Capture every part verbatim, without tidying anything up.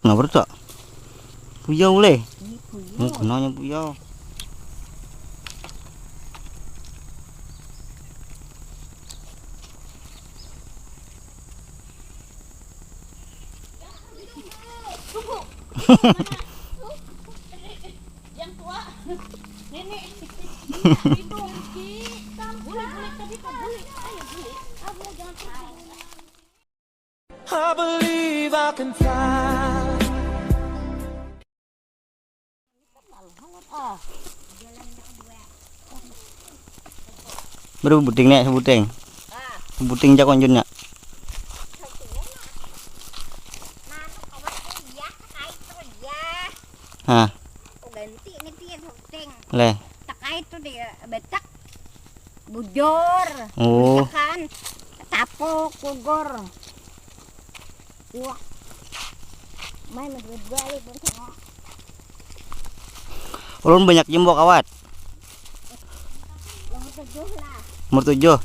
Nah, berta. Puyau leh. Ini puyau. Mau kenanya puyau. Tunggu. Yang tua. Nenek. Lindung. Buli, buli, tadi tuh buli. Ayo, buli. Kamu jangan pergi. I believe I can fly. Berapa buting nih sebuting? Sebuting jakon junnya. Hah. Ganti nih dia sebuting. Leh. Tekai tuh dia betak. Bujur. Oh. Misalkan tapuk, kugur. Iwak. Main dua-dua ya, Bang. Ulun banyak jembo kawat. Nomor tujuh lah. Nomor tujuh.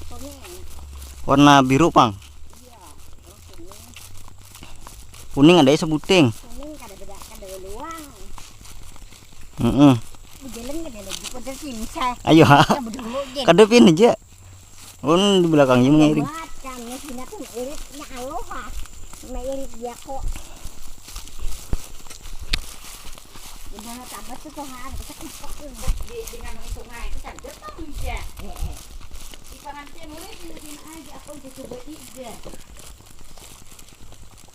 Kuning. Warna biru pang. Iya. Kuning ada ya sebuting. Kuning kada beda, kada luang. Heeh. Jalan kada lagi pada sini saya. Ayo ha. Kita berdulu aja. Kadepin aja. Ulun di belakang aja mengiring. Buat kami sini tuh irit nya aloha. Mairit dia kok. Udah tabat tuh tuh ha, kita kempok tuh. Di dengan sungai itu kan jepang aja. Di pangan sih nulis nulisin aja, aku udah coba tiga.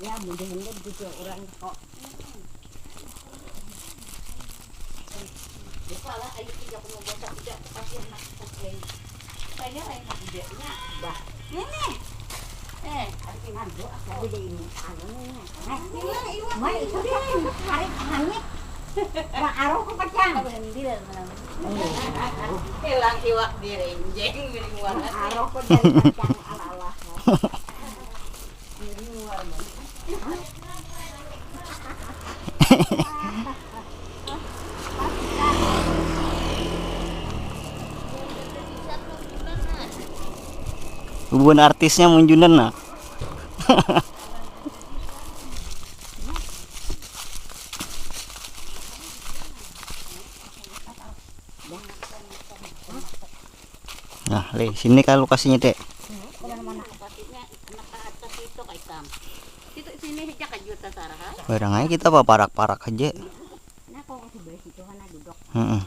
Ya mudah-mudahan gitu orang kok. Bukalah air tiga puluh dosa tidak kepasihan nak kucing. Saya lain nak idenya. Bah. Ini. Eh, ada yang ngantuk aku. Ada ini. Anu ini. Nah, iwak, iwak. Mai itu kan tarik hangit. Wah, aroh ku pecang. Hilang iwak di renjeng, di luar. Aroh ku dari pecang ala-ala. Bubuhan artisnya munjunan nah. Nah, leh, sini kah lokasinya, Tek? Barang aja kita paparak-parak aja. Nah, kok sebelah situ kan duduk. Heeh.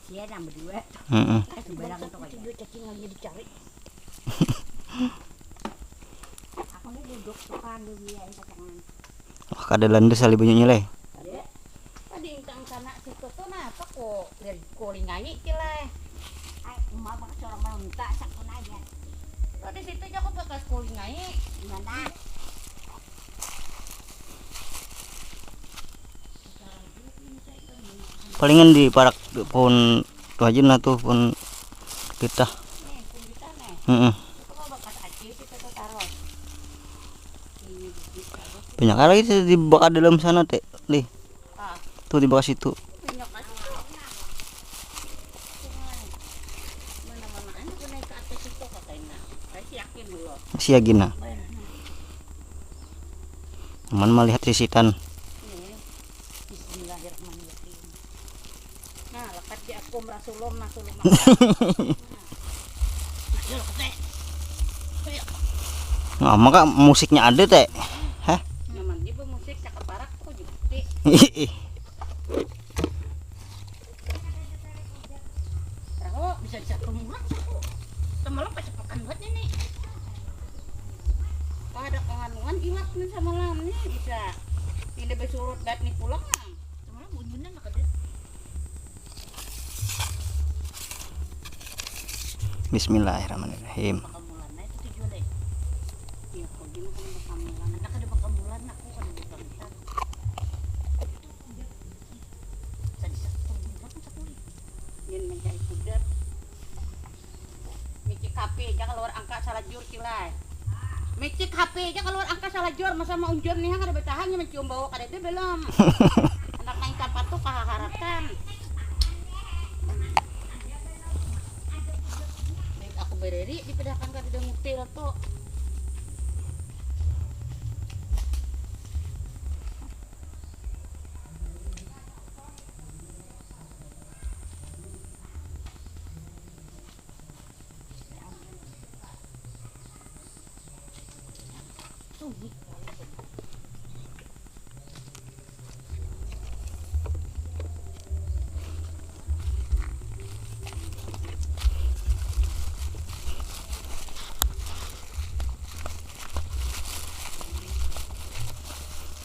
Sia nang berdua. Heeh. Sebarang tuh aja. Video cacing lagi dicari. Aku nih duduk suka dulu ya, cacangan. Wah, kada landes ali banyunya, leh. Ada. Tadi ingkang sana situ tuh napa ku lir-, kulingai, Ki, leh. Ai, uma baka suara meronta sakun aja. Tuh di situ jaku bakas kulingai. Di mana? Palingan di parak pohon tuh aja nah tuh, pohon pitah. Nih, pohon pitah nih. Heeh. Itu mah bakas aja situ tuh taruh. Banyak lagi tuh di baka dalam sana, Tek. Lih. Ah. Tuh di baka situ. Banyak lagi. Mana-mana aja aku naik ke atas itu, kata Indah. Saya sih yakin belum. Masih yakin, nah. Bayar. Cuman melihat sisitan. Nih. Bismillahirrahmanirrahim. Nah, lekat di aku merasulum, masulum. Nah, maka musiknya ada, Tek. Hah? Nyaman dia bermusik, cakap parak, aku juga. Ih. Raho bisa jatuh murah aku. Semalam kacepetan buat ini. Wah, ada penganuan iwak nih semalam nih, bisa pindah bersurut buat nih pulang lah. Semalam bunyinya nggak ada. Bismillahirrahmanirrahim. Pakamulan aja tuh jual deh. Iya, kok gini kan pakamulan. Anak ada pakamulan, aku kan ada pakamulan. Tadi satu bulan sakuri. Dia mencari pudar. Micik H P aja keluar angka salajur, Kilai. Micik H P aja keluar angka salajur, masa mau unjur nih, kada bertahan ya mencium bau kada itu belum. Anak main sapat tuh kaharatan. Baik aku berdiri dipedahkan kada ada mutil tuh.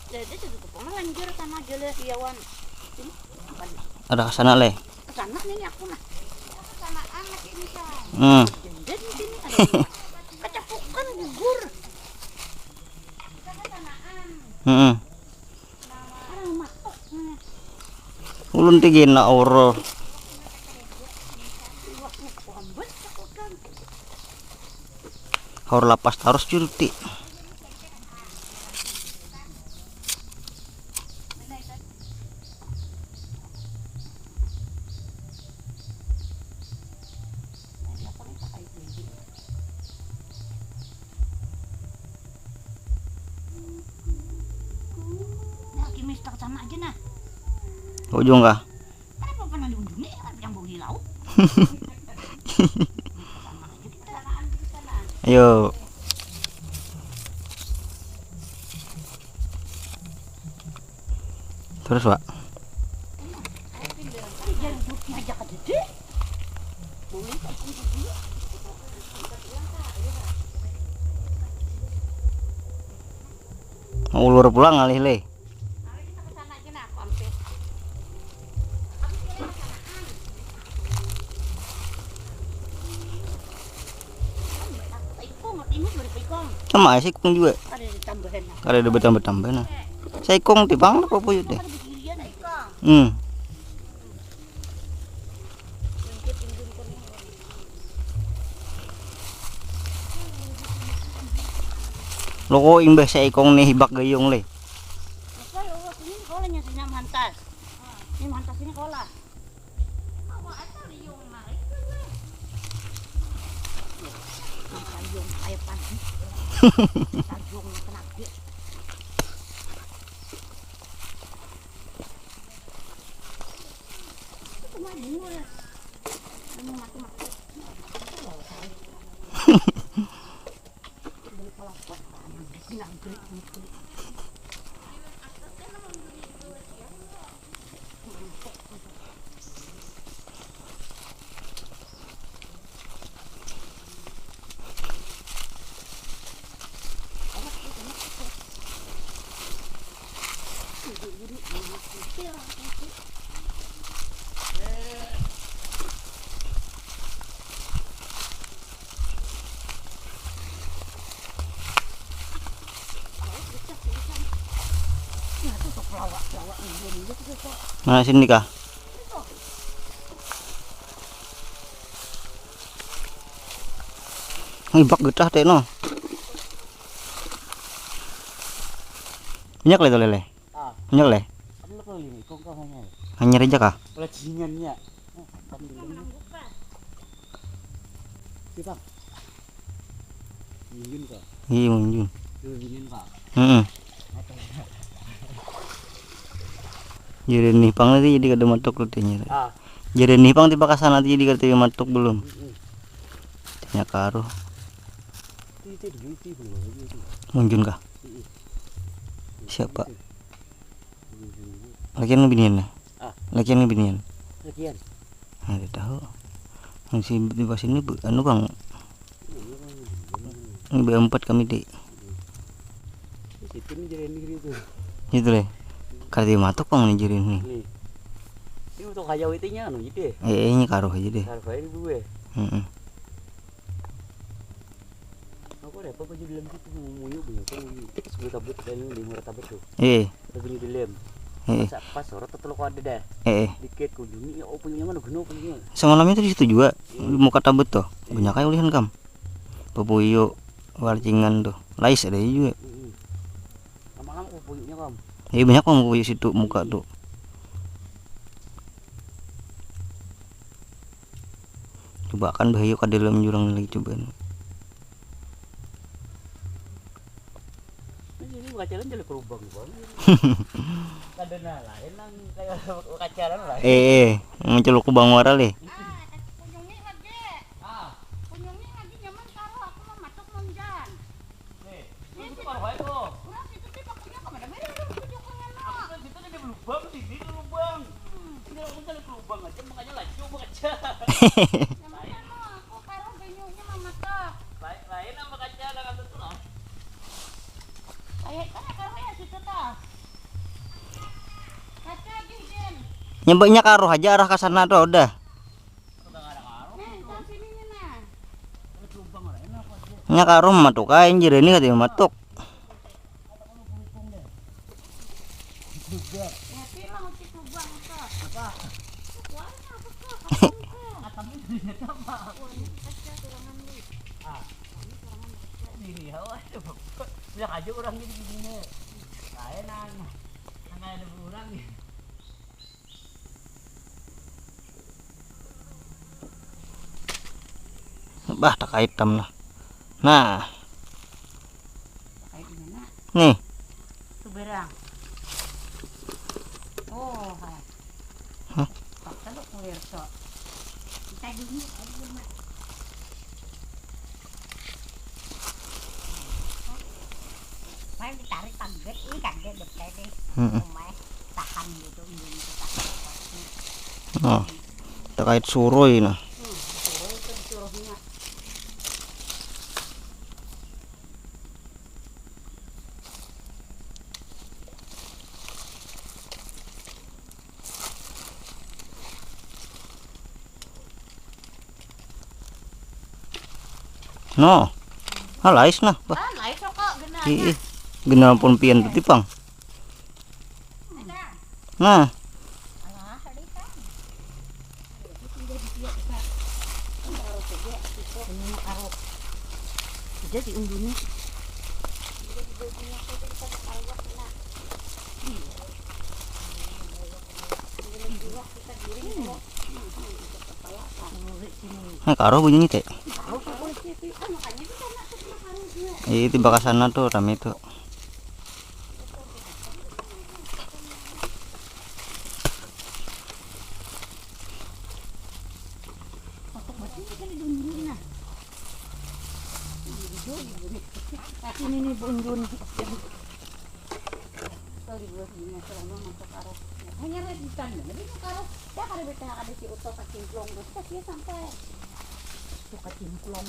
Jadi tutup lanjur sama jele iyawan. Ini apa nih? Ada kesana leh. Kesana nih aku nah. Kesana anak ini kan. Hmm. Jadi di sini ada. Kecapukan gugur. Kesana. Hmm. Orang matok. Ulun tigina oro. Haur lapas tarus jurti. Nah, kimis tak sama aja nah. Ujung kah? Kenapa pernah diunjungi kan yang bau hilau? Ayo. Terus, Pak. Ulur pulang ngalih leh. Sama aja sikung juga. Ada ditambah-tambah nah. Saikung tipang lah pupuyut deh. Hmm. Loko imbah saikung nih hibak gayung leh. Apa ya Allah, ini sekolahnya sini mantas. Ini mantas ini sekolah. Nah, sini kah? Ibak getah teh no. Minyak leh tu lele. Ah. Minyak leh. Kan lu kalau lima ikung kau hanya. Hanya aja kah? Kalau cinyannya. Oh, kan dulu. Kita. Munjun kah? Iya, munjun. Dulu munjun kah? Heeh. Apa ya? Jadi nih pang nanti jadi kada matuk lu tanya. Ah. Jadi nih pang tiba kasana nanti jadi kada matuk belum? Mm-mm. Tanya karuh. Itu, itu, itu, itu, itu. Munjun kah? Mm-mm. Siapa? Itu. Lakian binian nah? Ah. Lakian binian? Lakian. Nah, tidak tahu. Yang si di bawah sini bu, anu bang. Ini B empat kami di. Di situ nih jadi negeri tuh. Itu deh. Kada matuk bang nih jadi ini. Nih. Ini untuk hayau itunya anu gitu ya. Eh, ini karuh aja deh. Karuh aja gue. Heeh. Aku ada apa baju dalam situ munyu banyak kan munyu. Sebelah tabut dan di murah tabut tuh. Eh. Tapi ini dalam. Eh. Pas pas sorot tetelo kok ada dah. Eh. Dikit kunjungi ya oh punya mana guna punya. Semalam itu di situ juga. Iya. Di muka tabut tuh. Iya. Banyak kayak ulihan kam. Pepuyu, warcingan tuh. Lais ada juga. Mm-mm. Lama-lama pepuyunya kam. Iya banyak kam pepuyu situ muka tuh. Coba kan bahayu ka dalam jurang lagi coba. Ini kacalan jadi kerubang bang. Kada nah lain nang kayak kacalan lah. Eh, eh, menceluk kubang wara leh. Ah, kunjungi lagi. Ah. Kunjungi lagi nyaman karo aku mau masuk munjan. Nih, ini itu karo baik. Aku karuh banyunya mamatok. Lain, lain apa kaca ada kata tuh lah. Kayak kan karuh ya situ tuh. Kaca gini, Din. Nyebaknya karuh aja arah ke sana tuh udah. Nah, yang sini nih, nah. Nya karuh mematuk aja, ini katanya mematuk. Bilang aja orang gini gini nih. Lain nang, nang ada orang gitu. Bah, takait tam lah. Nah. Takait di mana? Nih. Seberang. Oh, hai. Hah? Paksa lo kulir so. Kita gini, aduh, Mak. Main ditarik kaget, ini kaget deh, kayak deh. Mm-mm. Rumah tahan gitu, ini kita. Oh, terkait suroi nah. Hmm, suroi itu disuruhnya. No. Ah, lais nah. Bah. Ah, lais kok genalnya. Ih, ih. Genal pun pian tadi pang. Nah. Alah, tadi kan. Ini mah karo. Sudah diundungi. Nah, karo bunyi teh. Itu bakasana tuh rame tuh. Ini nih bundun. Hanya rebutan, jadi karo ya kada bete ada si utuh kacimplung tuh, pas dia sampai. Tuh kacimplung.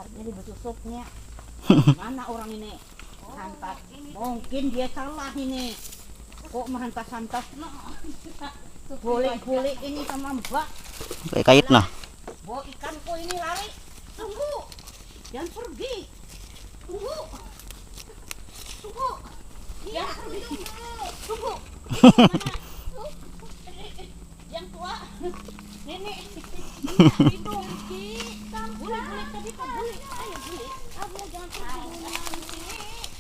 Jadi besusuknya. Mana orang ini? Hantas. Mungkin dia salah ini. Kok mehantas-hantas? Boleh-boleh ini sama Mbak. Kayak kait nah. Bawa ikan kok ini lari. Tunggu. Jangan pergi. Tunggu. Tunggu. Iya, tunggu. Tunggu. Mana? Tuh. Yang tua. Nenek. Hidung. Buli, buli, tadi kok buli. Ayo, buli. Ah, buli, jangan pergi.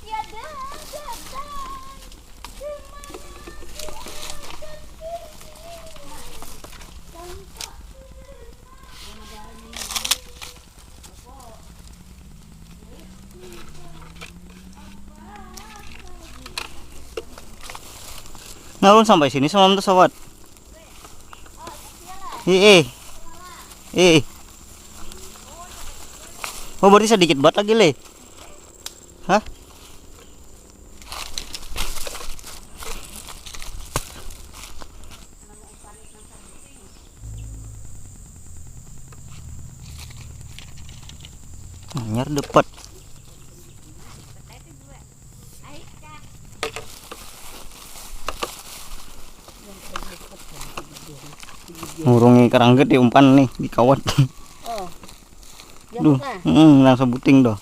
Tiada datang. Kemana dia akan pergi? Tanpa Nah, ulun sampai sini sama pesawat. Ih, ih. Ih. Oh, berarti sedikit banget lagi, Le. Hah? Anyar dapat. Ngurungi karangget di umpan nih, di kawat. Oh. Duh, heeh, nang sebuting doh.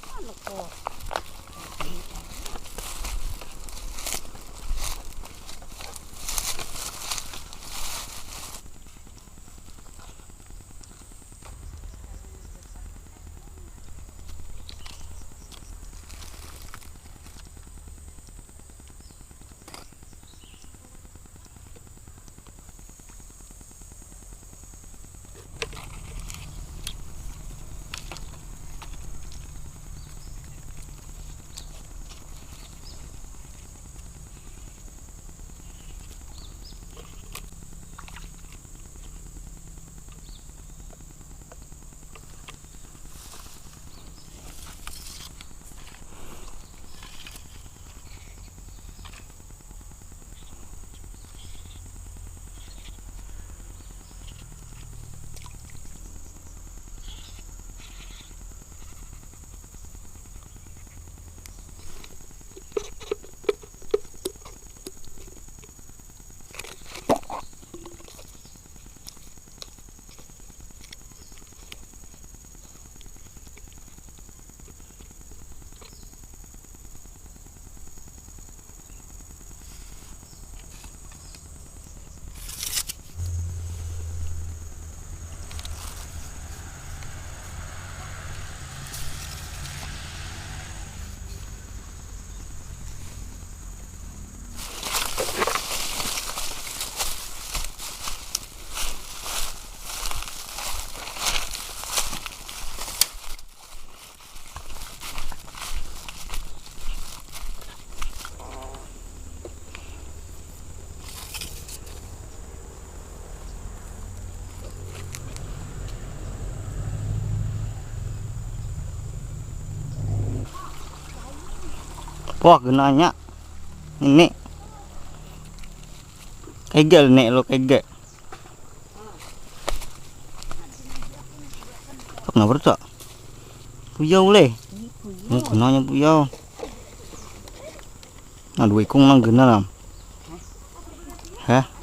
Wah, genanya. Ini. Kege, nek lo kege. Kenapa tuh? Puyau leh. Ini puyau. Oh, genanya puyau. Nah, dua ikung nang gena, Lam. Hah?